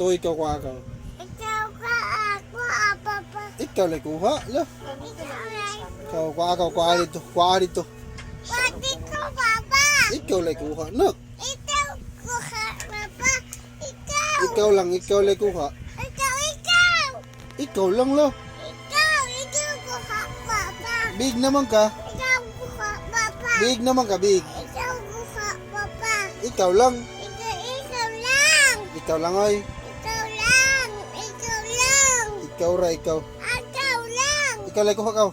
to, ikaw kuha ka. Ikaw ka ako, papa. Ikaw lang kuha, la. Ikaw lang. Ikaw kuha ka, kuha dito, kuha dito. Pati ko, papa. Ikaw lang kuha, nak. Ikaw kuha, papa. Ikaw. Ikaw lang, ikaw lang kuha. Ikaw, ikaw. Ikaw lang lo. Ikaw, ikaw kuha, papa. Big naman ka. Ikaw kuha, papa. Big naman ka, big. Ikaw kuha, papa. Ikaw lang. Ikaw, ikaw lang. Ikaw lang ay. Ikaw lang. Ikaw lang. Ikaw ra, ikaw. Ikaw lang. Ikaw lang kuha ka. Ikaw,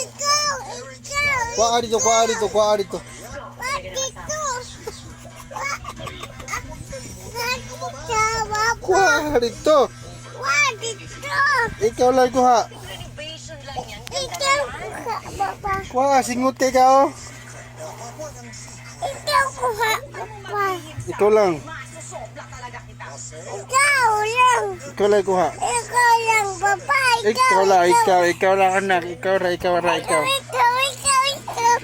ikaw, ikaw. Kuha dito, kuha dito, kuha dito. Pati ko. Pati ko, papa. Kuha dito. Pati ko. Ikaw lang kuha. Renovation lang yan. Ikaw kuha, papa. Kuha, singot kay ka oh. Ikaw kuha, papa. Ikaw lang. Masusopla talaga kita. Ikaw lang. Ikaw lang kuha. Ikaw lang, papa. Ikaw lang, ikaw, ikaw lang anak. Ikaw ra, ikaw ra, ikaw. Ikaw, ikaw, ikaw.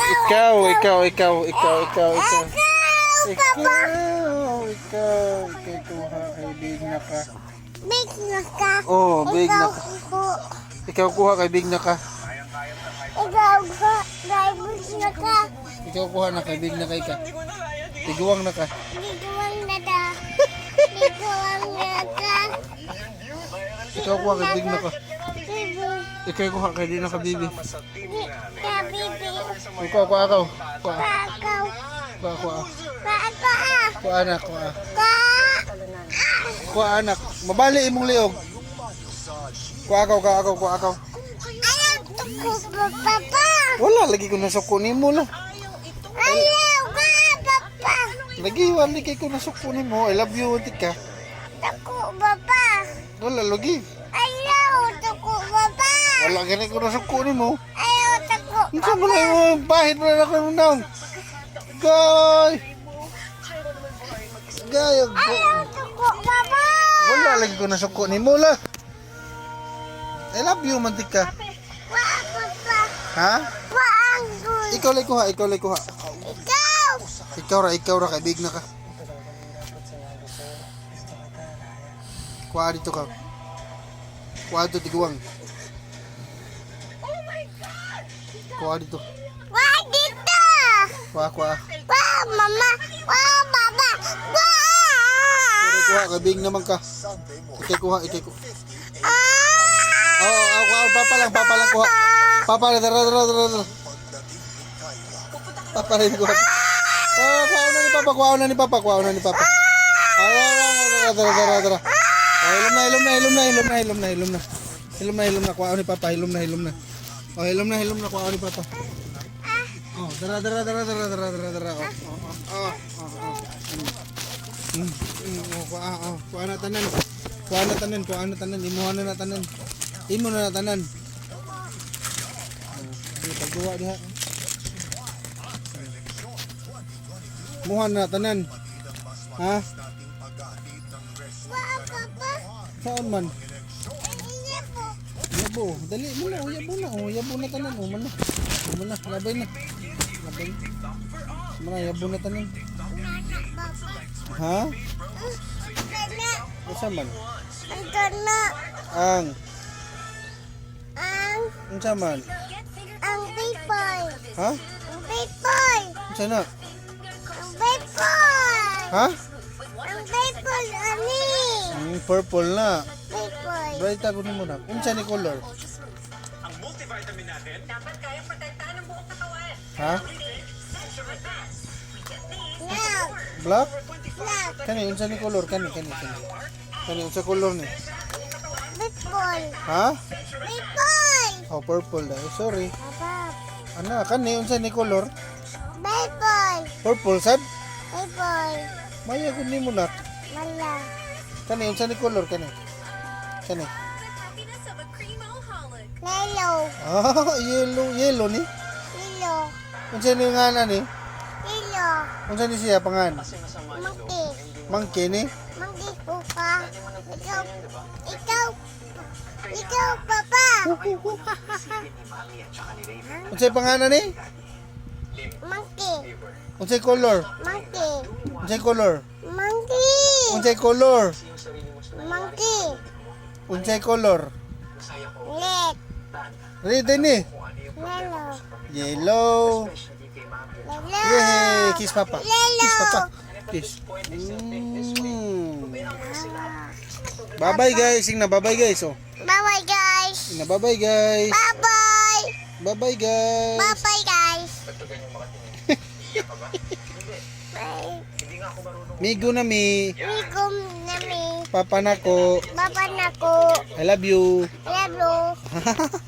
Ikaw, ikaw, ikaw, ikaw, ikaw, ikaw. Ikaw, papa. Ikaw, ikaw, ikaw kuha kay big na ka. Big na ka. Oh, big na Ikaw ka. kuha. Ikaw kuha kay big na ka. Ikaw kuha. Kay big na ka. Ikaw kuha na kay big na kay ka. Tiguang na ka. Biguang na da. Biguang na ka. Ikaw kuha kay big na ka. Bibi. Ikaw kuha kay di na ka bibi. Ka bibi. Ikaw kuha ka. Kuha, Pakaw. kuha, kuha. Paka. Kuha anak, kuha. Ka. Kuha anak. Mabali imong liog. Kuha ka, kuha ka, kuha ka. Ayaw ko papa. Wala lagi ko nasuko nimo lah. Ayaw ka papa. Lagi wala kay ko nasuko nimo. I love you tika. Tako papa. Wala lagi. Ayaw tako papa. Wala gani ko nasuko nimo. Ayaw tako Unsa man na imong bahid mo na ako imong naong. Gay. Gay. Ayaw tako papa. Wala lagi ko nasuko nimo lah. I love you man tika. Wa papa. Ha? Wa angkol. Ikaw lang kuha, ikaw lang kuha. Ikaw. Ikaw ra kay big na ka. Kuha dito ka. Kuha dito tiguang. Kuha dito. Wa dito. Kuha, kuha. Wa mama. Wa baba. Wa. Kuha, kuha kay big naman ka. Ikay kuha, ikay kuha. Ah. Oo, oh, kuha, papa lang, papa lang kuha. Papa lang, tara, tara, tara, tara. Papa lang kuha. Ah, kuha na ni papa, kuha na ni papa, kuha na ni papa. Ah, tara, tara, tara, tara. Oh, ilom na, ilom na, ilom na, ilom na, ilom na, ilom na. Ilom na, ilom na, kuha ni papa, ilom na, ilom na. Oh, ilom na, ilom na, kuha ni papa. Oh, tara, tara, tara, tara, tara, tara, tara. Oh, oh, oh, oh, oh. Oh, kuha, oh, kuha na tanan. Kuha na tanan, kuha na tanan, imuha na na tanan. Imo na na tanan. Oh, sige, pagduwa diha. Muha na tanan. Ha? Wa papa. Saan man? Iya po. Yabo, dali mo na, oh, yabo na, oh, yabo na tanan, oh, man na. Oh, man na, labay na. Labay. Man na, yabo na tanan. Nana papa. Ha? Kana. Unsa man? Ito na. Ang, Ang unsa man? ang people. Ha? Ang people. Unsa na? Ang people. Ha? Ang people ani. Purple na. People. Bright ako nimo na. Unsa ni color? Dapat kayang protektahan ang buong katawan. Ha? Now. Black? Black. Kani unsa ni color? Kani kani kani. Kani unsa color ni? People. Ha? People. Oh, purple na. Eh, sorry. Papa. Ana, kani unsa ni color? People. Purple sad? People. Maya gud nimo na. Mala. Kani unsa ni color kani? Kani. Happiness of a creamaholic. Yellow. Ah, yellow, yellow ni. Yellow. Unsa ni ngalan ni? Yellow. Unsa ni siya pangan? Monkey. Monkey ni? Monkey pupa. Ikaw. Ikaw. Ikaw, papa. Unsay pangalan ni? Monkey. Unsay color? Monkey. Unsay color? Monkey. Unsay color? Monkey. Unsay color? Red. Red din eh. Yellow. Yellow. Yellow. Yay! Kiss Papa. Kiss Papa. Kiss. Bye-bye, guys. Sing na bye-bye, guys. Oh. Bye-bye, guys. Sing na bye-bye, guys. Bye-bye. Bye-bye, guys. Bye-bye, guys. Bye. Migo na mi. Migom na mi. Papa nako. Baba na ko. I love you. Love you.